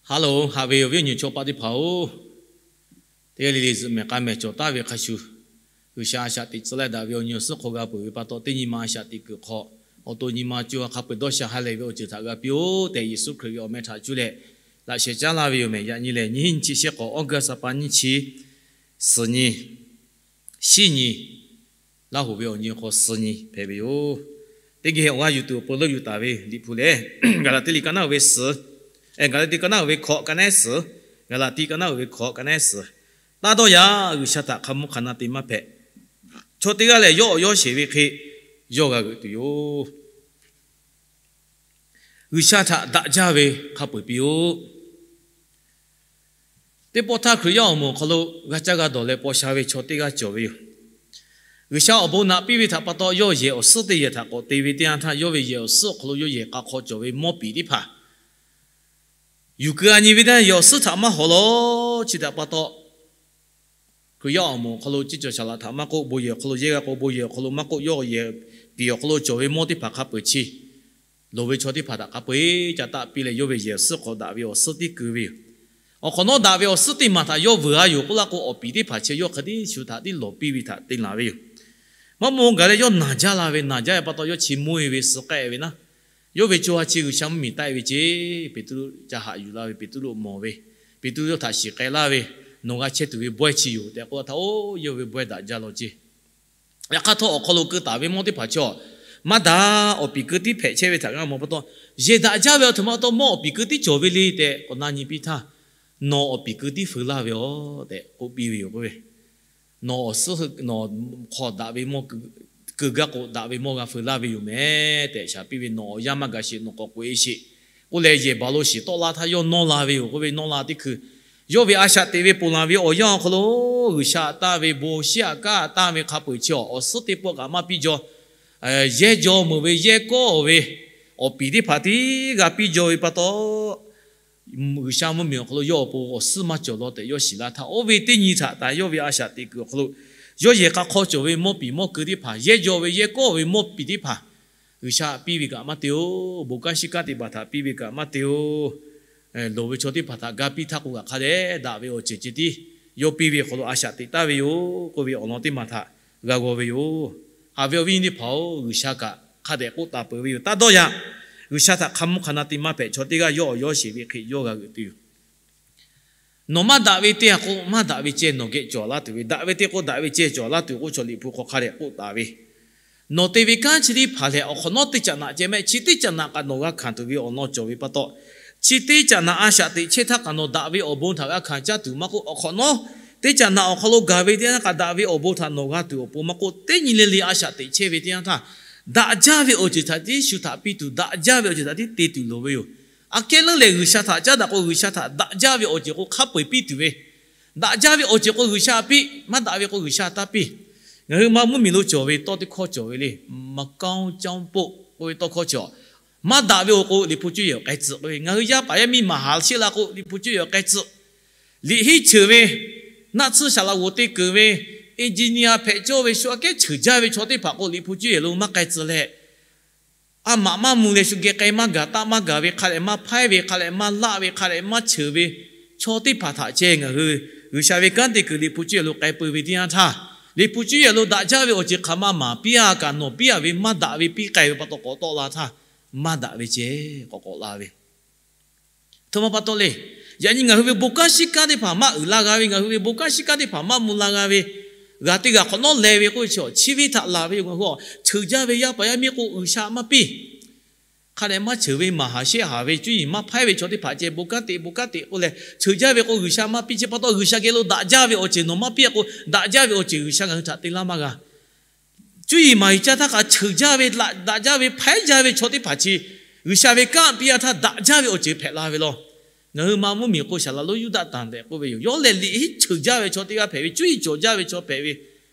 Hello, haꞈ ve awˬ viˉ awˬ nyi chaw paˆ teˇ hpaˍ-oˬ, teˇ g'aˇ le le zuhꞈ mehˍ k'a mehˍ cawˬ taˍ ve hk'a shuˍ, G'uiˬsha a shaꞈ teꞈ tcuh leh daꞈ ve awˬ nyi awˬ suhˉ hk'aw g'a peuˬ ve pa taw, teˇ nyi ma a shaꞈ teꞈ kuiˬ hk'aw, awˬ to nyi ma co ha hk'a peu-eˬ dawˇ sha ha lehˬ ve awˬ ceuˬ htaꞈ g'a piˇ-oˆ tehꞈ, Yeˍsuˆ Hkriꞈ ve awˬ meh htaꞈ cuˇ leh laꞈ shehˍ caˉ laˇ ve yoˬ mehˍ. Yaꞈ nyi lehˬ, nyiˇ hinˉ nyiˇ chi shehˆ k'awꞈ August ha pa nyiˇ chi, suhˍ nyi, shiˉ nyi, Laˇ hoˍ ve awˬ nyi hk'aw suhˍ nyi hpehꞈ ve yoˬ. Teˇ geh awˬ g'aˇ yuˬ tuˬ awˬ pon leuˆ yuˬ taˍ ve Liꞈ hpu lehˬ, Gaˍlaˍtiˆ liꞈ ka naˉ uiˍ ve suhˍ, Gaˍlaˍtiˆ ka naˉ uiˍ ve hkawꞈ ka nehˉ suhˍ, Gaˍlaˍtiˆ ka naˉ uiˍ ve hkawꞈ ka nehˉ suhˍ, taˇ dawˇ yaꞈ G'uiˬsha htaꞈ hk'a mvuhˇ hk'a na te maˇ hpehꞈ. Chaw teˇ g'aˇ lehˬ, yawˇ awˬ yawˇ sheˍ ve hk'e yawˇ g'a g'euꞈ tuˬ yoˬ. G'uiˬsha htaꞈ daꞈ jaˇ ve hk'a peu-eˬ piˇ-oˆ. Teˇ pawˆ htaˇ Hkriꞈ yaˇ awˬ moˍ awˬ hk'aw lo g'a caˇ g'a dawˬ leh paw sha ve chaw teˇ g'aˇ cawˬ ve yoˬ. G'uiˬsha awˬ bon naꞈ piˇ ve htaꞈ pa taw, yawˇ yehˬ awˬ suhˉ teˇ yehˬ htaꞈ k'awꞈ te ve teˇ yanˇ htaˇ, yawˇ ve yehˬ awˬ suhˉ awˬ hk'aw lo yawˇ yehˬ k'a hk'aw cawˬ ve mawˇ piˍ teˇ hpaˍ, yuˬ keu a nyi ve teˇ yanˇ yehˬ awˬ suhˉ htaꞈ maˇ hawˍ lawˬ. Chi htaꞈ pa taw, Hkriꞈ yaˇ awˬ moˍ awˬ hk'aw lo ceˇ cawˬ shaˍ laꞈ htaꞈ maˇ k'oˆ, bon yehˬ awˬ hk'aw lo yehˇ g'a k'o, bon yehˬ awˬ hk'aw lo maˇ k'oˆ, yawˇ yehˬ piˍ awˬ hk'aw lo cawˬ ve mawˇ teˇ hpaˍ hk'a peu-eˬ chi loˍ ve chaw teˇ hpaˍ htaꞈ hk'a peu-eˬ ca taˆ piˇ leh, yawˇ ve yehˬ awˬ suhˉ hk'aw daꞈ ve awˬ suhˉ tiˉ keu ve yoˬ. Awˬ hk'awꞈ nawˉ daꞈ ve awˬ suhˉ teˇ maˬ htaꞈ yawˇ vuiˬ g'a yoˬ k'oˆ laˇ k'o, awˬ piˍ teˇ hpaˍ chi yawˇ hk'e tiˉ shu htaꞈ tiˉ lawˬ piˇ ve htaꞈ te laˬ ve yoˬ. Maˇ maw gaˬ leh yawˇ naˬ jaˇ la ve, naˬ jaˇ ve pa taw yawˇ chi mawˇ-e ve suh k'ehˆ ve naˉ, yawˇ ve co ha chi G'uiˬsha mvuhˇmiˬ taˆ-e ve ceˇ. Peˍtruˆ ca haꞈ yuˬ la ve, Peˍtruˆ mawˬ ve, Peˍtruˆ yawˇ htaꞈ shiˍ k'ai laˇ ve, Nawˬ g'a chehˇ tuˬ ve bawehˇ chi yoˬ tehꞈ k'oˆ laˇ htaˇ, oˇ yawˇ ve bawehˇ daꞈ jaˇ law ceˇ. Yaꞈ hk'aˇ htawˇ, awˬ hk'aw lo keu taˍ ve mawˇ teˇ hpaˍ chaw, maˇ daꞈ, awˬ piˍ keu tiˉ hpehꞈ chehˇ ve htaꞈ g'a mawˬ pa taw, yehˬ daꞈ jaˇ ve awˬ htoꞈ ma pa taw mawˇ awˬ piˍ keu tiˉ cawˬ ve le tehꞈ k'awꞈ na nyi piˇ htaˇ, Nawˬ awˬ piˍ keu tiˉ feu laˇ ve yoˬ tehꞈ k'oˆ piˇ ve yoˬ k'oˆ ve. Nawˬ awˬ suhˉ, nawˬ hk'aw daꞈ ve mawˇ keu gaˇ k'o, daꞈ ve mawˇ g'a feu laˇ ve yoˬ mehˍ tehꞈ shaˍ piˇ ve. Nawˬ awˬ yanˇ maˇ gaˬ sheˍ, nawˬ k'awꞈ k'oꞈ-e sheˍ k'oˆ leh, yehˬ baˬ lo shiˍ tawˆ la htaˇ yawˇ nawˇ la ve yoˬ k'oˆ ve. Nawˇ la teˇ hkui, yawˇ ve a shaꞈ teꞈ ve ponˬ laˬ ve awˬ yanˇ awˬ hk'aw lo G'uiˬsha taˇ ve, bon shiˉ aꞈ kaˉ taˇ ve hk'a peu-eˬ chi awˬ suhˉ teˇ pawˆ kaꞈ maˇ piˇ jaw. Yehˇ jaw meuˍ ve yehˇ kawˆ ve awˬ piˍ teˇ hpaˍ tiˉ g'a piˇ jaw ve pa taw, G'uiˬsha mvuhˇmiˬ awˬ hk'aw lo yawˇ awˬ pon awˬ suhˉ maˇ cawˬ law tehꞈ yawˇ shiˍ laˇ htaˇ, oˇ ve teˇ nyi htaꞈ taˍ yawˇ ve a shaꞈ teꞈ kuiˬ awˬ hk'aw lo, yawˇ yehˬ k'a hk'aw cawˬ ve mawˇ piˍ mawˇ keu teˇ hpaˍ, yehˇ jaw ve yehˇ kawˆ ve mawˇ piˍ teˇ hpaˍ, G'uiˬsha piˇ ve kaꞈ maˇ te-oˬ. Bon kanˉ shiˉ kanˉ teˇ hpaˍ htaꞈ piˇ ve kaꞈ maˇ te-oˬ. Loˍ ve chaw teˇ hpaˍ htaꞈ ga piˇ htaˇ k'o, kaꞈ hk'a dehꞈ daꞈ ve awˬ ceuˬ ceh tiˉ yawˇ piˇ ve awˬ hk'aw lo a shaꞈ teꞈ taˍ ve yoˬ k'oˆ ve awˬ lawn teˇ maˬ htaꞈ g'a g'aw ve yoˬ. Haꞈ ve awˬ viˉ nyi teˇ hpaˍ-oˬ, G'uiˬsha kaꞈ hk'a dehꞈ k'oˆ taˍ peuˬ ve yoˬ. Taˇ dawˇ yaꞈ. G'uiˬsha htaꞈ hk'a mvuhˇ hk'a na te maˇ hpehꞈ. Chaw teˇ g'aˇ yawˇ awˬ yawˇ sheˍ ve hk'e yawˇ g'a g'euꞈ tuˬ yoˬ. Nawˬ maˇ daꞈ ve te-a k'o, maˇ daꞈ ve ceh nawˬ geh cawˬ laˇ tuˬ ve, daꞈ ve te k'o, daꞈ ve ceh cawˬ laˇ tuˬ k'oˆ chaw Liꞈ hpu hk'aw hk'a dehꞈ k'oˆ taˍ ve. Nawˬ te ve kanˉ chi teˇ hpaˍ lehˬ, awˬ hk'awꞈ nawˉ teˇ caꞈ naꞈ ceh mehˆ, chi teˇ caꞈ naꞈ kaꞈ nawˬ g'a hkanˍ tuˬ ve awˬ lawn cawˬ ve pa taw, chi teˇ caꞈ naꞈ a shaꞈ teꞈ chehˇ htaˇ kaꞈ nawˬ daꞈ ve awˬ bon htaꞈ g'a hkanˍ caˇ tuˬ maˇ k'oˆ, awˬ hk'awꞈ nawˉ teˇ caꞈ naꞈ awˬ hk'aw lo gaˬ ve teˇ yanˇ kaꞈ daꞈ ve awˬ bon htaꞈ nawˬ g'a tuˬ awˬ pon maˇ k'oˆ, teˇ nyi le le a shaꞈ teꞈ chehˇ ve teˇ yanˇ htaˇ, daꞈ jaˇ ve awˬ ceuˬ htaꞈ tiˉ shu htaꞈ piˇ tuˬ, daꞈ jaˇ ve awˬ ceuˬ htaꞈ tiˉ te tuˬ loˍ ve yoˬ. Aꞈ kehˉ leuˉ lehˬ, G'uiˬsha htaꞈ caˉ daꞈ k'o, G'uiˬsha htaꞈ daꞈ jaˇ ve awˬ ceuˬ k'o hk'a peu-eˬ piˇ tuˬ ve, daꞈ jaˇ ve awˬ ceuˬ k'o G'uiˬsha piˇ, maˇ daꞈ ve k'o G'uiˬsha taˇ piˇ. Ngaˬ hui ma mvuhˇmiˬ lo cawˬ ve tawˇ teˇ hkawˇ cawˬ ve le, Macau Cangpo k'oˆ ve tawˇ hkawˇ cawˬ. Maˇ daꞈ ve awˬ k'o Liꞈ hpu cuˇ yehˬ k'ai tcuh k'oˆ ve. Ngaˬ hui yaˇ paˍ yaˇ miˇ maˍ haˍ sheˆ la k'o, Liꞈ hpu cuˇ yehˬ k'ai tcuh. Liꞈ henˇ ceuˬ ve, naˆ tsuhˇ saˍ laꞈ g'oˍ te keunˍ ve, engineer hpehꞈ cawˇ ve shu aꞈ kehˉ ceuˬ jaˇ ve chaw teˇ hpaˍ k'o, Liꞈ hpu cuˇ yehˬ lo maˇ k'ai tcuh leh, a maꞈ maˇ mvuh leh shu geh k'ai maˇ gaˬ, taˆ maˇ gaˬ ve, hk'a dehꞈ maˇ hpaiˉ ve, hk'a dehꞈ maˇ laˆ ve, hk'a dehꞈ maˇ cheuˬ ve chaw teˇ hpaˍ htaꞈ ceh ngaˬ hui G'uiˬsha ve kanˉ te kuiˬ Liꞈ hpu cuˇ yehˬ lo k'ai peu ve teˇ yanˇ htaˇ, Liꞈ hpu cuˇ yehˬ lo daꞈ jaˇ ve awˬ ceuˬ hk'aˬ ma maˍ piˇ-a kaꞈ, nawˬ piˇ-a ve maˇ daꞈ ve piˇ k'ai ve pa taw k'awꞈ tawˆ la htaˇ, maˇ daꞈ ve ceh k'awꞈ k'awꞈ la ve. Aˬ htoꞈ ma pa taw le. Yaꞈ nyi ngaˬ hui ve bon kanˉ shiˉ kanˉ teˇ hpaˍ maˇ uiˍ la g'a ve, ngaˬ hui ve bon kanˉ shiˉ kanˉ teˇ hpaˍ maˇ mvuh la g'a ve, g'aˬ teˇ g'aˬ hk'awꞈ nawˉ leh ve k'oˆ ve chi, chi ve htaꞈ laˬ ve yoˬ. Ngaˬ hui a, cheuˬ jaˇ ve yaˇ paˍ yaˇ miˇ k'o G'uiˬsha maˇ piˇ. Hk'a dehꞈ maˇ cheuˬ ve, maˍ haˍ sheˆ haˍ ve, cuˇ yiˍ maˇ hpaiˉ ve chaw teˇ hpaˍ ceh bon kanˉ te, bon kanˉ te k'oˆ leh cheuˬ jaˇ ve k'o G'uiˬsha maˇ piˇ. Chi pa taw G'uiˬsha geh lo daꞈ jaˇ ve awˬ ceuˬ nawˬ maˇ piˇ-a k'o, daꞈ jaˇ ve awˬ ceuˬ G'uiˬsha ngaˬ hui htaꞈ te laˇ maˇ g'a. Cuˇ yiˍ maˍ yiˍ caˇ htaˇ kaꞈ cheuˬ jaˇ ve, daꞈ jaˇ ve, hpaiˉ jaˇ ve chaw teˇ hpaˍ chi G'uiˬsha ve kanˉ piˇ-a htaˇ daꞈ jaˇ ve awˬ ceuˬ hpehꞈ la ve law. Ngaˬ hui ma mvuhˇmiˬ k'o Saˍ laꞈ lonˉ Yuˇdaꞈ tanˬ tehꞈ k'oˆ ve yoˬ. Yawˇ lehˬ liꞈ henˇ cheuˬ jaˇ ve chaw teˇ g'aˇ hpehꞈ ve, cuˇ yiˍ cawˬ jaˇ ve chaw hpehꞈ ve,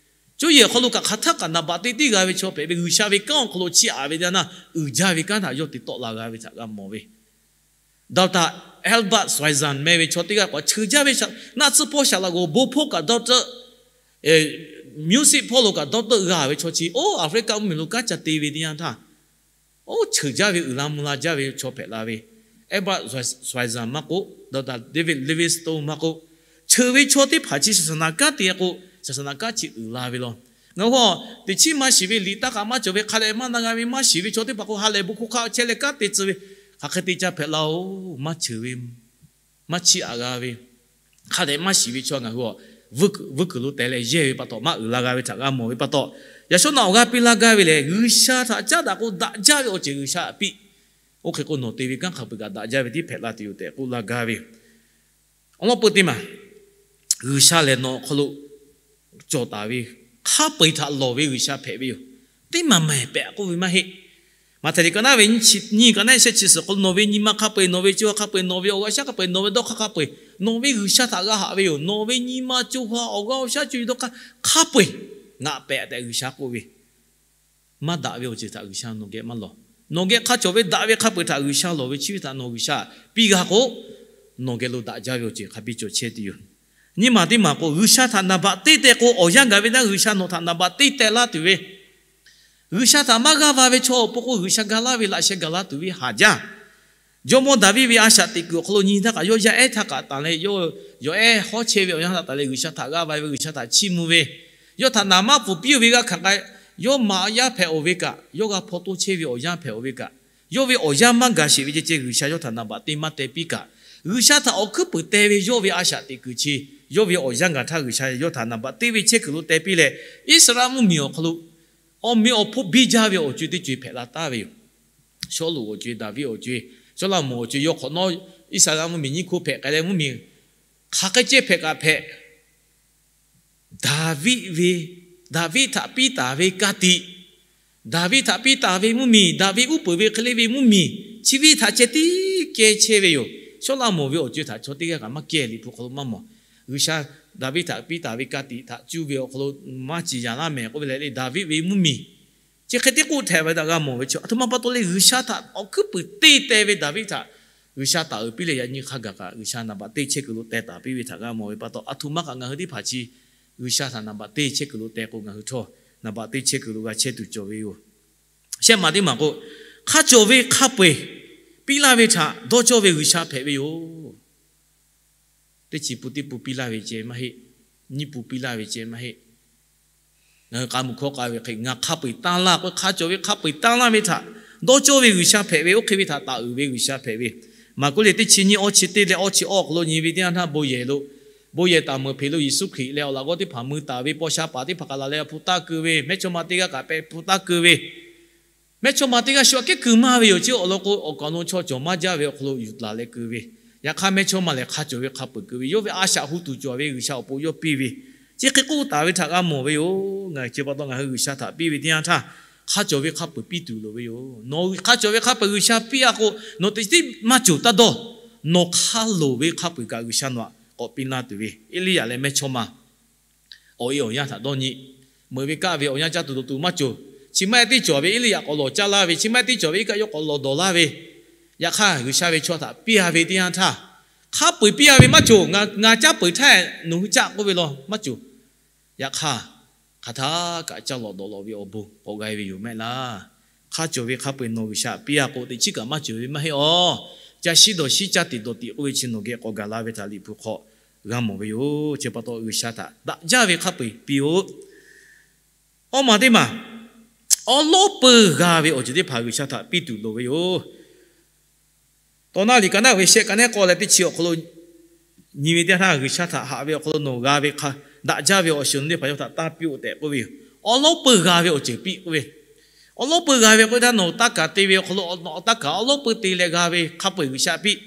cuˇ yiˍ awˬ hk'aw lo kaꞈ hk'aˬ htaˆ kaꞈ naˍ baꞈ te tiˉ g'a ve chaw hpehꞈ ve, G'uiˬsha ve kanˉ awˬ hk'aw lo chiˇ aꞈ ve teˇ yanˇ, uiˍ jaˇ ve kanˉ htaꞈ yawˇ te tawˆ la g'a ve htaꞈ g'a mawˬ ve. Doctor Albert Schweitzer meh ve chaw teˇ g'aˇ k'awꞈ cheuˬ jaˇ ve, naˆ tsuhˇ hpawˇ saˍ laꞈ g'oˍ bon hpawˇ kaꞈ doctor, music hpawˇ lo kaꞈ doctor g'a ve chaw chi, oˇ Africa mvuhˇmiˬ lo kanˉ ca te ve teˇ yanˇ htaˇ, oˇ cheuˬ jaˇ ve uiˍ la mvuh la jaˇ ve chaw hpehꞈ la ve. Edward Schweitzer maˇ k'oˆ, Doctor David Livingstone maˇ k'oˆ, cheuˬ ve chaw teˇ hpaˍ chi ศาสนา kanˉ te k'o, ศาสนา kanˉ chi uiˍ la ve law. Ngaˬ hui teꞈ chiˉ maˇ shiˍ ve, liꞈ taˇ k'aꞈ maˇ cawˬ ve, hk'a dehꞈ maˇ na g'a ve, maˇ shiˍ ve chaw teˇ hpaˍ k'o, ha lehˬ bon hk'oˆ hk'a chehˇ leh kanˉ te tcuh ve, hk'aˬ hk'e te caˇ hpehꞈ laˇ-oˬ. Maˇ cheuˬ ve, maˇ chiˇ aꞈ g'a ve, hk'a dehꞈ maˇ shiˍ ve chaw ngaˬ hui vuiˇ kuiˬ lo teh leh yehˇ ve pa taw, maˇ uiˍ la g'a ve htaꞈ g'a mawˬ ve pa taw, yaꞈ shawˉ naꞈ awˬ g'aˇ piˇ laˇ gaˇ ve lehˬ, G'uiˬsha htaꞈ caˉ daꞈ k'o daꞈ jaˇ ve awˬ ceuˬ G'uiˬsha htaꞈ piˇ. Oˇ hk'e k'o, nawˬ te ve kanˉ hk'a peu-eˬ kaꞈ daꞈ jaˇ ve tiˉ hpehꞈ la tuˬ yoˬ tehꞈ k'oˆ laˇ gaˇ ve. Awˬ lawn peu teˇ maˬ, G'uiˬsha lehˬ nawˬ awˬ hk'aw lo cawˬ taˍ ve, hk'a peu-eˬ htaꞈ lawˬ ve G'uiˬsha hpehꞈ ve yoˬ. Teˇ maˬ maˬ pehꞈ k'oˆ ve maˇ heˆ. Maꞈhtehˍ liꞈ ka naˉ ve nyiˇ chi, nyiˇ ka naˉ shehˆ chi suhˍ hk'aw lo, nawˬ ve nyi ma hk'a peu-eˬ, nawˬ ve co ha hk'a peu-eˬ, nawˬ ve awˬ g'aˇ shaˉ hk'a peu-eˬ, nawˬ ve dawˇ hk'aˇ hk'a peu-eˬ, nawˬ ve G'uiˬsha htaꞈ g'a haꞈ ve yoˬ. Nawˬ ve nyi ma co ha awˬ g'aˇ awˬ shaˉ co dawˇ hk'aˇ hk'a peu-eˬ ngaˬ pehꞈ tehꞈ G'uiˬsha k'oˆ ve. Maˇ daꞈ ve awˬ ceuˬ htaꞈ G'uiˬsha nawˬ geh maˇ lawˬ. Nawˬ geh hk'a cawˬ ve daꞈ ve hk'a peu-eˬ htaꞈ G'uiˬsha lawˬ ve, chi ve htaꞈ nawˬ G'uiˬsha piˇ g'a k'o, nawˬ geh lo daꞈ jaˇ ve awˬ ceuˬ hk'a biˇ cawˬ chehˇ tuˬ yoˬ. Nyiˇ maˬ teˇ maˬ k'o, G'uiˬsha htaꞈ naˍ baꞈ teˇ teh k'o, awˬ yanˇ gaˬ ve naˉ G'uiˬsha nawˬ htaꞈ naˍ baꞈ teˇ teh laˇ tuˬ ve, G'uiˬsha htaꞈ maˇ g'aˇ va ve chaw awˬ pon k'o, G'uiˬsha ga laˇ ve laꞈ sheh gaˬ la tuˬ ve haˍ jaˇ. Jawˇmawˇ Daˍviˆ ve a shaꞈ teꞈ kuiˬ awˬ hk'aw lo nyi htaˇ kaꞈ, yawˇ yaˇ ehˉ htaˇ kaꞈ tanˬ leh, yawˇ ehˉ hawˉ chehˇ ve awˬ yanˇ htaꞈ tanˬ leh G'uiˬsha htaꞈ g'aˇ va ve, G'uiˬsha htaꞈ chiˇ mvuh ve, yawˇ htaꞈ naˍ maˇ pfuhˍ piˇ-oˬ ve g'a hkanˍ k'ai, yawˇ maꞈ yaˇ hpehꞈ-oˬ ve kaꞈ, yawˇ g'a hpaw toˇ chehˇ ve awˬ yanˇ hpehꞈ-oˬ ve kaꞈ, yawˇ ve awˬ yanˇ maˇ gaˬ sheˍ ve ceh ceh G'uiˬsha yawˇ htaꞈ naˍ baꞈ teˇ maˇ teh piˇ kaꞈ, G'uiˬsha htaꞈ awˬ hkuiˉ puiˍ teh ve yawˇ ve a shaꞈ teꞈ kuiˬ chi, yawˇ ve awˬ yanˇ gaˬ htaˇ G'uiˬsha yawˇ htaꞈ naˍ baꞈ teˇ ve chehˇ kuiˬ lo teh piˇ leh, Iˉsaˍreˍlaˆ mvuhˇmiˬ awˬ hk'aw lo awˬ meꞈ awˬ hponˇ biˇ jaˇ ve awˬ co-e teˇ co-e hpehꞈ la taˍ ve yoˬ. Sawˉluꞈ awˬ co-e, Daˍviˆ awˬ co-e, Sawˉlaꞈmonˍ awˬ co-e, yawˇ hk'awꞈ nawˉ Iˉsaˍreˍlaˆ mvuhˇmiˬ nyiˇ hkoˇ hpehꞈ k'ai leh, mvuhˇmiˬ hk'aˬ hk'e ceh hpehꞈ kaꞈ hpehꞈ, Daˍviˆ ve, Daˍviˆ htaꞈ piˇ taˍ ve ka tiꞈ, Daˍviˆ htaꞈ piˇ taˍ ve mvuhˇmiˬ, Daˍviˆ uˉ peunˍ ve hk'e le ve mvuhˇmiˬ, chi ve htaꞈ ceh tiˉ kehˇ chehˇ ve yoˬ. Sawˉlaꞈmonˍ ve awˬ co-e htaꞈ chaw teˇ g'aˇ kaꞈ maˇ kehˇ. Liꞈ hpu hk'aw lo maˇ mawˬ. G'uiˬsha Daˍviˆ htaꞈ piˇ taˍ ve ka tiꞈ htaꞈ cuˇ ve awˬ hk'aw lo maˇ ciˍ yanˍ laˇ mehˍ k'oˆ ve leh, Daˍviˆ ve mvuhˇmiˬ chi hk'e te k'oˆ htaꞈ ve htaꞈ g'a mawˬ ve chi, aˬ htoꞈ ma pa taw leh G'uiˬsha htaꞈ awˬ hkuiˉ puiˍ teˇ teh ve Daˍviˆ htaꞈ G'uiˬsha taˍ uiˍ piˇ leh, yaꞈ nyi hk'a gaˬ kaꞈ G'uiˬsha naˍ baꞈ teˇ chehˇ kuiˬ lo teh taˍ piˇ ve htaꞈ g'a mawˬ ve pa taw, aˬ htoꞈ ma kaꞈ ngaˬ hui teˇ hpaˍ chi G'uiˬsha htaꞈ naˍ baꞈ teˇ chehˇ kuiˬ lo teh k'o, ngaˬ hui htawˇ naˍ baꞈ teˇ chehˇ kuiˬ lo g'a chehˇ tuˬ cawˬ ve yoˬ. Shehˆ maˬ teˇ maˬ k'o, hk'a cawˬ ve hk'a peu-eˬ piˇ laˇ ve htaꞈ dawˇ cawˇ ve G'uiˬsha hpehꞈ ve yoˬ. Teˇ chi pun teˇ pun piˇ laˇ ve ceh maˇ heˆ. Nyiˇ pun piˇ laˇ ve ceh maˇ heˆ. Ngaˬ hui k'a muiˬ hkawˇ k'a ve hk'e, ngaˬ hk'a peu-eˬ tanˇ laˇ k'o, hk'a cawˬ ve hk'a peu-eˬ tanˇ laˇ ve htaꞈ dawˇ cawˇ ve G'uiˬsha hpehꞈ ve, oˇ hk'e ve htaꞈ taˍ uiˍ ve G'uiˬsha hpehꞈ ve. Maˍkuˆ liꞈ teˇ chi nyiˇ awˇ chi teˇ leh awˇ chi awˇ awˬ hk'aw lo nyi ve teˇ yanˇ htaˇ, bon yehˬ lo, bon yehˬ taˍ meuˍ hpeꞈ lo Yeˍsuˆ Hkriꞈ leh awˬ laꞈ g'awˇ teˇ hpaˍ mui taˍ ve paw sha paˍ teˇ hpaˍ kaꞈ laˬ leh hpu taˇ keu ve, mehˇchawˇma teˇ g'aˇ kaꞈ pehꞈ hpu taˇ keu ve, mehˇchawˇma teˇ g'aˇ shu aꞈ kehˉ keu maˇ ve yoˬ. Chi awˬ lawn k'o, awˬ kaˍ awˬ nu chaw cawˬ maˇ jaˇ ve awˬ hk'aw lo yuˬ laˬ leh keu ve, yaꞈ hk'aˇ mehˇchawˇma lehˬ hk'a cawˬ ve hk'a peu-eˬ keu ve, yawˇ ve a shaꞈ hu tuˬ cawˬ ve G'uiˬsha awˬ pon yawˇ piˇ ve, chi hk'e k'oˆ taˍ ve htaꞈ g'a mawˬ ve yoˬ. Ngaˬ hui chi pa taw ngaˬ hui G'uiˬsha htaꞈ piˇ ve teˇ yanˇ htaˇ, hk'a cawˬ ve hk'a peu-eˬ piˇ tuˬ loˍ ve yoˬ. Nawˬ hk'a cawˬ ve hk'a peu-eˬ G'uiˬsha piˇ-a k'o, nawˬ teꞈ chiˉ maˇ cawˬ taˇ dawˇ. Nawˬ hk'a loˍ ve hk'a peu-eˬ kaꞈ G'uiˬsha nawˬ aꞈ k'awꞈ piˇ laˇ tuˬ ve, Eˇliˇyaꞈ leh mehˇchawˇma awˬ e awˬ yanˇ htaꞈ dawˇ nyi. Meuꞈ ve kaˆ ve awˬ yanˇ caˇ tuˬ dawˬ tuˬ maˇ cawˬ. Chi maˇ heˆ teˇ cawˬ ve Eˇliˇyaꞈ k'awꞈ lawˬ caˇ laˇ ve, chi maˇ heˆ teˇ cawˬ ve iˉ kaˆ yawˇ k'awꞈ lawˬ dawˬ laˇ ve, yaꞈ hk'aˇ G'uiˬsha ve chaw htaꞈ piˇ-a ve teˇ yanˇ htaˇ, hk'a peu-eˬ piˇ-a ve maˇ cawˬ. Ngaˬ caˇ peuˬ htaˇ nawˬ hui caˆ k'oˆ ve law maˇ cawˬ. Yaꞈ hk'aˇ, hk'aˬ htaˇ kaꞈ caˇ lawˬ dawˬ lawˬ ve awˬ bon k'awꞈ g'a ve yoˬ mehˆ laˇ. Hk'a cawˬ ve hk'a peu-eˬ nawˬ G'uiˬsha piˇ-a k'o, teꞈ chiˉ kaꞈ maˇ cawˬ ve maˇ heˆ awˬ. Ca shiˉ dawˬ shiˉ caˇ tiꞈ dawˬ tiꞈ k'oˆ ve chi nawˬ geh k'awꞈ gaˬ la ve htaꞈ Liꞈ hpu hk'aw g'a mawˬ ve yoˬ. Chi pa taw G'uiˬsha htaꞈ daꞈ jaˇ ve hk'a peu-eˬ piˇ-oˆ. Awˇ maˬ teˇ maˬ, awˉ lawˉ peu g'a ve awˬ ceuˬ teˇ hpaˍ G'uiˬsha htaꞈ piˇ tuˬ loˍ ve yoˬ. Tawˇ naˆ liꞈ ka naˆ ve shehˆ ka nehˉ k'awˇ leh teˇ chi awˬ hk'aw lo nyi ve teˇ yanˇ htaˇ, G'uiˬsha htaꞈ haꞈ ve awˬ hk'aw lo nawˬ g'a ve hk'a daꞈ jaˇ ve awˬ shiˍ awˬ nu teˇ hpaˍ yawˇ htaꞈ tanˇ piˇ-oˆ tehꞈ k'oˆ ve yoˬ. Awˉ lawˉ peu g'a ve awˬ ceuˬ piˇ k'oˆ ve. Awˉ lawˉ peu g'a ve k'oˆ ve htaˇ, nawˬ taˇ kaˍ te ve awˬ hk'aw lo taˇ kaˍ awˉ lawˉ peu te leh g'a ve hk'a peu-eˬ G'uiˬsha piˇ.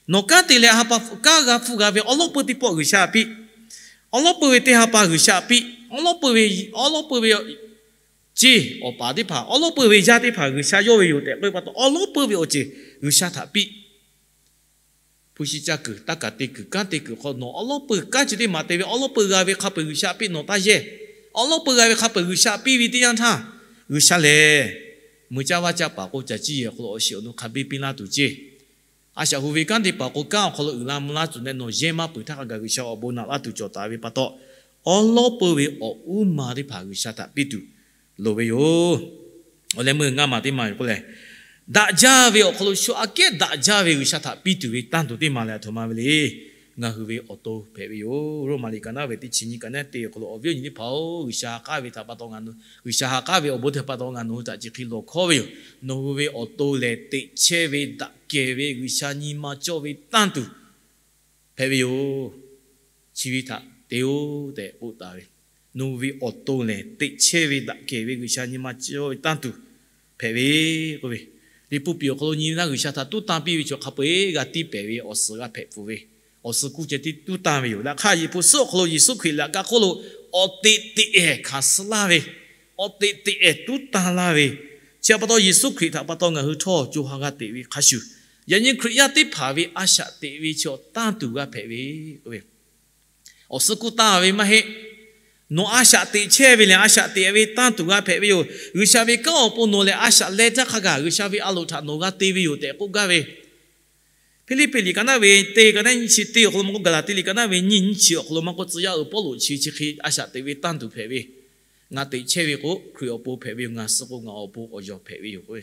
Nawˬ kanˉ te leh ha pa kanˉ g'a hpfuhˇ g'a ve awˉ lawˉ peu teˇ pawˆ G'uiˬsha piˇ. Awˉ lawˉ peu ve teˇ ha pa G'uiˬsha piˇ. Awˉ lawˉ peu ve, awˉ lawˉ peu ve ceˇ awˬ paˍ teˇ hpaˍ, awˉ lawˉ peu ve yaˇ teˇ hpaˍ G'uiˬsha yawˇ ve yoˬ tehꞈ k'oˆ ve pa taw, awˉ lawˉ peu ve awˬ ceuˬ G'uiˬsha htaꞈ piˇ. Hpu shi caˇ kuiˬ, taˇ kaˍ te kuiˬ, kanˉ te kuiˬ hk'aw nawˬ awˉ lawˉ peu kanˉ chi teˇ maˬ te ve awˉ lawˉ peu g'a ve hk'a peu-eˬ G'uiˬsha piˇ nawˬ taˇ yehˇ. Awˉ lawˉ peu g'a ve hk'a peu-eˬ G'uiˬsha piˇ ve teˇ yanˇ htaˇ, G'uiˬsha lehˬ mui caˇ vaˇ caˇ paˍ k'o, caˬ ciˇ yehˬ awˬ hk'aw lo awˬ shiˍ awˬ nu hk'a biˇ piˇ laˇ tuˬ ceˇ. A shaꞈ hu ve kanˉ te paˍ k'o, kanˉ awˬ hk'aw lo uiˍ la mvuh laˇ tuˬ leh nawˬ yehˇ maˇ peuˬ htaˇ hk'a gaˬ G'uiˬsha awˬ bon naꞈ laˇ tuˬ cawˬ taˍ ve pa taw, awˉ lawˉ peu ve awˬ uˉ ma teˇ hpaˍ G'uiˬsha htaꞈ piˇ tuˬ loˍ ve yoˬ. Awˬ leh meuˇ ngaˇ maˬ teˇ maˬ yoˬ k'oˆ lehˬ, daꞈ jaˇ ve awˬ hk'aw lo shu aꞈ kehˉ daꞈ jaˇ ve G'uiˬsha htaꞈ piˇ tuˬ ve tanˇ tuˬ teˇ maˬ leh aˬ htoꞈ ma ve le. Ngaˬ hui ve awˬ to hpehꞈ ve yoˬ. Roˉmaꞈ liꞈ ka naˉ ve teˇ chi nyiˇ ka naˉ te awˬ hk'aw lo, awˬ viˉ awˬ nyi teˇ hpaˍ-oˬ, G'uiˬsha ha k'aˉ ve htaꞈ pa taw ngaˬ, G'uiˬsha ha k'aˉ ve awˬ bon teˇ hpaˍ pa taw ngaˬ nawˬ hui htaꞈ chi hk'e lawˬ hkawˉ ve yoˬ. Nawˬ hui ve awˬ to lehˬ, teꞈ chehˇ ve, daꞈ kehˬ ve, G'uiˬsha nyi ma cawˇ ve tanˇ tuˬ hpehꞈ ve yoˬ. Chi ve htaꞈ te-oˆ tehꞈ k'oˆ taˍ ve, nawˬ hui ve awˬ to lehˬ, teꞈ chehˇ ve, daꞈ kehˬ ve, G'uiˬsha nyi ma cawˇ ve tanˇ tuˬ hpehꞈ ve k'oˆ ve, Liꞈ hpu piˍ awˬ hk'aw lo nyi ve naˇ, G'uiˬsha htaꞈ tuˉ tanˇ piˇ ve chaw hk'a peu-eˬ g'a tiˇ pehˍ ve awˬ suhˍ g'a hpehꞈ pfuhˍ ve, awˬ suhˍ kuˇ ceh tiˉ tuˉ tanˇ ve yoˬ. Laꞈ hk'aˇ Liꞈ hpu suhˉ awˬ hk'aw lo Yeˍsuˆ Hkriꞈ laꞈ ka hk'oˆ lo awˬ teꞈ teꞈ ehˍ hkanˍ suh laˇ ve, awˬ teꞈ teꞈ ehˍ tuˉ tanˇ laˇ ve, chi htaꞈ pa taw Yeˍsuˆ Hkriꞈ htaꞈ pa taw ngaˬ hui htawˇ co ha g'a teꞈ ve hk'a shuˍ, yaꞈ nyi Hkriꞈ yaˇ teˇ hpaˍ ve a shaꞈ teꞈ ve chaw tanˇ tuˬ g'a hpehꞈ ve k'oˆ ve, awˬ suhˍ kuˇ tanˇ ve maˇ heˆ. Nawˬ a shaꞈ teꞈ chehˇ ve lehˬ, a shaꞈ teꞈ ve tanˇ tuˬ g'a hpehꞈ ve yoˬ. G'uiˬsha ve kanˉ awˬ pon nawˬ lehˬ a shaꞈ leh htaˇ hk'a gaˬ G'uiˬsha ve a loˍ htaꞈ nawˬ g'a te ve yoˬ tehꞈ k'oˆ gaˇ ve, Hpiˇliˇpiˆ liꞈ ka naˉ ve teˇ ka naˉ nyiˇ chi teˇ awˬ hk'aw lo maˇ k'oˆ, Gaˍlaˍtiˆ liꞈ ka naˉ ve nyiˇ nyiˇ chi awˬ hk'aw lo maˇ k'oˆ, tcuh yaˇ uiˍ Pawˇluꞈ chi chi hk'e a shaꞈ teꞈ ve tanˇ tuˬ hpehꞈ ve, ngaˬ teꞈ chehˇ ve k'o Hkriꞈ awˬ pon hpehꞈ ve yoˬ. Ngaˬ suh k'o ngaˬ awˬ pon awˬ yawˬ hpehꞈ ve yoˬ k'o,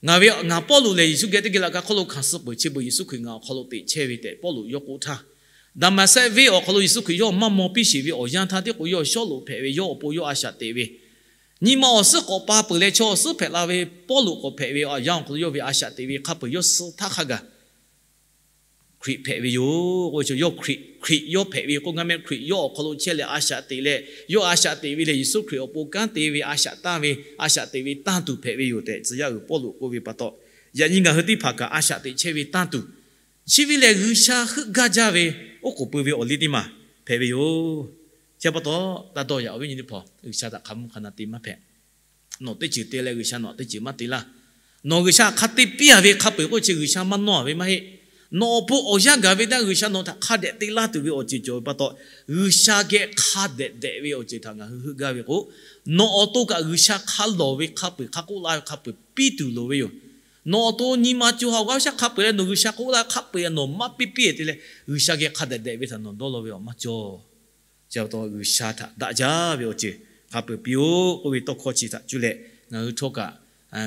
ngaˬ ve, ngaˬ Pawˇluꞈ lehˬ Yeˍsuˆ geh teˇ geh laꞈ ka hk'oˆ lo hkanˍ suh peuˬ, chi beuꞈ Yeˍsuˆ Hkriꞈ ngaˬ awˬ hk'aw lo teꞈ chehˇ ve tehꞈ Pawˇluꞈ yawˇ k'oˆ htaˇ, Daˍmaˍsehˆ venˇ awˬ hk'aw lo Yeˍsuˆ Hkriꞈ yawˇ maˇ maw piˇ sheˍ ve awˬ yanˇ htaˇ tiˉ k'o, yawˇ Sawˉluꞈ hpehꞈ ve, yawˇ awˬ pon yawˇ a shaꞈ teꞈ ve, nyi ma awˬ suhˉ k'awꞈ pa peuˬ leh chaw awˬ suhˉ hpehꞈ la ve Pawˇluꞈ k'awꞈ hpehꞈ ve awˬ yanˇ awˬ hk'aw lo yawˇ ve a shaꞈ teꞈ ve hk'a peuˬ yawˇ suh htaˇ hk'a gaˬ Hkriꞈ hpehꞈ ve yoˬ k'o, yawˇ Hkriꞈ, Hkriꞈ yawˇ hpehꞈ ve k'oˆ gaˇ mehˆ, Hkriꞈ yawˇ awˬ hk'aw lo chehˇ leh a shaꞈ teꞈ leh, yawˇ a shaꞈ teꞈ ve lehˬ Yeˍsuˆ Hkriꞈ awˬ pon kanˉ te ve a shaꞈ tanˇ ve, a shaꞈ teꞈ ve tanˇ tuˬ hpehꞈ ve yoˬ tehꞈ tcuh yaˇ uiˍ Pawˇluꞈ k'oˆ ve pa taw, yaꞈ nyi ngaˬ hui teˇ hpaˍ kaꞈ a shaꞈ teꞈ chehˇ ve tanˇ tuˬ, chi ve lehˬ G'uiˬsha heuˆ gaˇ jaˇ ve oˉ k'oˍ pui ve awˬ liˇ teˇ maˬ hpehꞈ ve yoˬ. Chi pa taw, taˇ dawˇ yaꞈ awˬ viˉ nyi teˇ hpaˍ, G'uiˬsha htaꞈ hk'aˬ mvuhˇ hk'aˬ na te maˇ hpehꞈ. Nawˬ teˇ ceuˬ te leh G'uiˬsha nawˬ teˇ ceuˬ maˇ te laˇ. Nawˬ G'uiˬsha hk'a te piˇ a ve hk'a peu-eˬ k'oˆ chi G'uiˬsha maˇ nawˇ a ve maˇ heˆ. Nawˬ awˬ pon awˬ yanˇ gaˬ ve htaˇ G'uiˬsha nawˬ htaꞈ hk'a dehꞈ te laˇ tuˬ ve awˬ ceuˬ cawˬ ve pa taw, G'uiˬsha geh hk'a dehꞈ dehꞈ ve awˬ ceuˬ htaꞈ ngaˬ hui heuˆ gaˇ ve k'o, nawˬ awˬ to kaꞈ G'uiˬsha hk'a lawˬ ve hk'a peu-eˬ, hk'a k'oˆ laˇ ve hk'a peu-eˬ piˇ tuˬ loˍ ve yoˬ. Nawˬ awˬ to nyi ma co ha awˬ g'aˇ shaˉ hk'a peu-eˬ leh nawˬ G'uiˬsha k'oˆ laˇ ve hk'a peu-eˬ nawˬ maˇ piˇ piˇ te leh, G'uiˬsha geh hk'a dehꞈ dehꞈ ve htaꞈ nawˬ dawˇ law ve awˬ maˇ cawˬ. Chi pa taw G'uiˬsha htaꞈ daꞈ jaˇ ve awˬ ceuˬ hk'a peu-eˬ piˇ-oˆ k'oˆ ve tawˇ hkawˇ chi htaꞈ cuˇ leh, ngaˬ hui htawˇ kaꞈ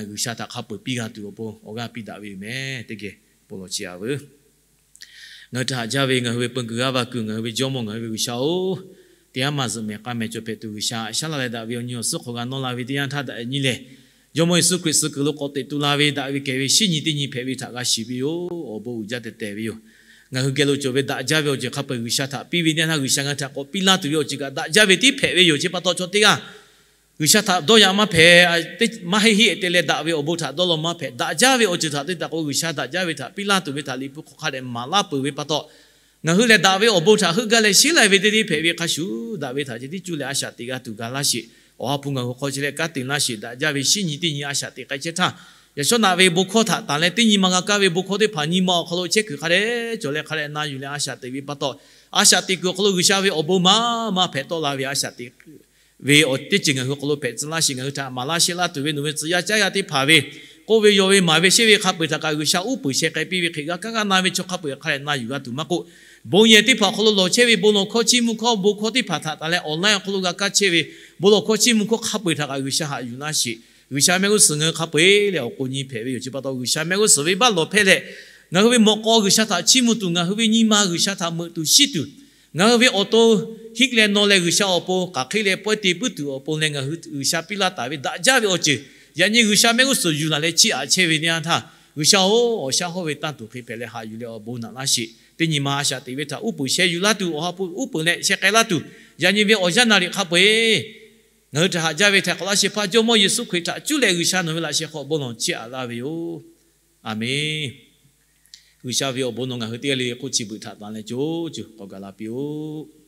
G'uiˬsha htaꞈ hk'a peu-eˬ piˇ g'a tuˬ awˬ pon awˬ g'aˇ piˇ daꞈ ve yoˬ meh. Teˇ geh bon lawˬ chiˇ aꞈ veuˬ. Ngaˬ hui htaꞈ haꞈ jaˇ ve ngaˬ hui ve peu kuiˬ g'aˇ va kuiˬ ngaˬ hui ve Jawˇmawˇ ngaˬ hui ve G'uiˬsha-oˬ, teˇ haˉ maˇ zuhꞈ mehˍ k'a mehˍ cawˬ hpehꞈ tuˬ G'uiˬsha haꞈ shaˉ laˇ leh daꞈ ve awˬ nyi awˬ suhˉ hk'aw g'a nawˇ la ve teˇ yanˇ htaˇ daꞈ nyi lehˬ, Jawˇmawˇ Yeˍsuˆ Hkriꞈ suh kuiˬ lo k'awꞈ teꞈ tu la ve daꞈ ve kehˬ ve shinˉ nyi teˇ nyi hpehꞈ ve htaꞈ g'a shiˍ ve yoˬ. Awˬ bon uiˍ jaˇ tehˬ tehˬ ve yoˬ. Ngaˬ hui geh lo cawˬ ve daꞈ jaˇ ve awˬ ceuˬ hk'a peu-eˬ G'uiˬsha htaꞈ piˇ ve teˇ yanˇ htaˇ G'uiˬsha ngaˬ hui htaꞈ k'awꞈ piˇ laˇ tuˬ ve awˬ ceuˬ kaꞈ daꞈ jaˇ ve tiˉ hpehꞈ ve yoˬ. Chi pa taw chaw teˇ g'aˇ G'uiˬsha htaꞈ dawˇ yaꞈ maˇ hpehꞈ, maˇ heˆ heˆ te leh daꞈ ve awˬ bon htaꞈ dawˇ law maˇ hpehꞈ. Daꞈ jaˇ ve awˬ ceuˬ htaꞈ te taˍ k'o G'uiˬsha daꞈ jaˇ ve htaꞈ piˇ laˇ tuˬ ve htaꞈ Liꞈ hpu hk'aw hk'a dehꞈ maˍ laˇ peuˬ ve pa taw, ngaˬ hui lehˬ daꞈ ve awˬ bon htaꞈ heuˆ gaˇ leh sheˉ lai ve teˇ teˇ hpehꞈ ve hk'a shuˍ, daꞈ ve htaꞈ ceh tiˉ cuˇ leh a shaꞈ teꞈ g'a tuˬ ga laˇ sheˍ. Awˬ ha hpu ngaˬ hui hk'aw chehˇ leh kanˉ te laˇ sheˍ. Daꞈ jaˇ ve shinˉ nyi teˇ nyi a shaꞈ teꞈ k'ai chehˇ htaˇ, yaꞈ shawˉ naꞈ ve bon hkawˇ htaꞈ tanˬ leh teˇ nyi ma g'a kaˇ ve bon hkawˇ teˇ hpaˍ nyi ma awˬ hk'aw lo chehˇ kuiˬ hk'a dehꞈ cawˬ leh hk'a dehꞈ na yuˬ leh a shaꞈ teꞈ ve pa taw, a shaꞈ teꞈ kuiˬ awˬ hk'aw lo G'uiˬsha ve awˬ bon maˇ maˇ hpehꞈ tawˆ la ve a shaꞈ teꞈ ve awˬ teˇ ceuˬ ngaˬ hui hk'aw lo hpehꞈ tcuh laˇ sheˍ. Ngaˬ hui htaꞈ maˍ laˇ sheˆ laˇ tuˬ ve nawˬ ve tcuh yaˇ caˉ yaˇ teˇ hpaˍ ve k'oˆ ve yaw ve maˍ ve sheˆ ve hk'a peu-eˬ htaꞈ kaꞈ G'uiˬsha uˉ peunˍ sheh k'ai piˇ ve hk'e g'a kaˇ g'a na ve chaw hk'a peu-eˬ hk'a dehꞈ na yuˬ g'a tuˬ maˇ k'oˆ, bon yehˬ teˇ hpaˍ awˬ hk'aw lo lawˬ chehˇ ve bon lawˬ hkawˇ chiˇ mvuh hkawˇ bon hkawˇ teˇ hpaˍ htaꞈ tanˬ leh online awˬ hk'aw lo g'a kaˇ chehˇ ve bon lawˬ hkawˇ chiˇ mvuh hkawˇ hk'a peu-eˬ htaꞈ kaꞈ G'uiˬsha haꞈ yuˬ laˇ sheˍ. G'uiˬsha mehˆ g'uˇ suhˍ ngaˬ hui hk'a peu-eˬ leh awˬ k'o nyi hpehꞈ ve yoˬ. Chi pa taw G'uiˬsha mehˆ g'uˇ suhˍ venˇbaˆ lawˬ hpehˇ leh, ngaˬ hui ve mawꞈ k'aw G'uiˬsha htaꞈ chiˇ mvuh tuˬ ngaˬ hui ve nyi ma G'uiˬsha htaꞈ meuꞈ tuˬ shiˉ tuˬ, ngaˬ hui ve awˬ to hiˆ leh nawˬ leh G'uiˬsha awˬ pon hk'aˬ hk'e leh pawehˇ te puiˉ tuˬ awˬ pon leh ngaˬ hui G'uiˬsha piˇ laˇ taˍ ve daꞈ jaˇ ve awˬ ceuˬ yaꞈ nyi G'uiˬsha mehˆ g'uˇ suhˍ yuˬ laˬ leh chiˇ aꞈ chehˇ ve teˇ yanˇ htaˇ, G'uiˬsha-oˬ, awˬ shaˉ hawˇ ve tanˇ tuˬ hk'e hpehꞈ leh haꞈ yuˬ leh awˬ bon naꞈ laˇ sheˍ. Teˇ nyi ma a shaꞈ teꞈ ve htaꞈ uˉ peunˍ sheh yuˬ laˇ tuˬ, awˬ ha hpu uˉ peunˍ leh sheh k'ai laˇ tuˬ, yaꞈ nyi ve awˬ yanˇ naˍ riˍ hk'a peu-eˬ ngaˬ hui htaꞈ haꞈ jaˇ ve htaiˍ hk'awꞈ laˇ shehˍ hpaˇ Jawˇmawˇ Yeˍsuˆ Hkriꞈ htaꞈ cuˇ leh G'uiˬsha nawˬ ve laꞈ sheh hk'aw bon lawˬ chiˇ aꞈ laˇ ve yoˬ. Aˬmenˍ. G'uiˬsha ve awˬ bon nawˬ ngaˬ hui teˇ g'aˇ le le hk'oˆ chi beuꞈ htaꞈ tanˬ leh co co k'awꞈ gaˬ la piˇ-oˆ.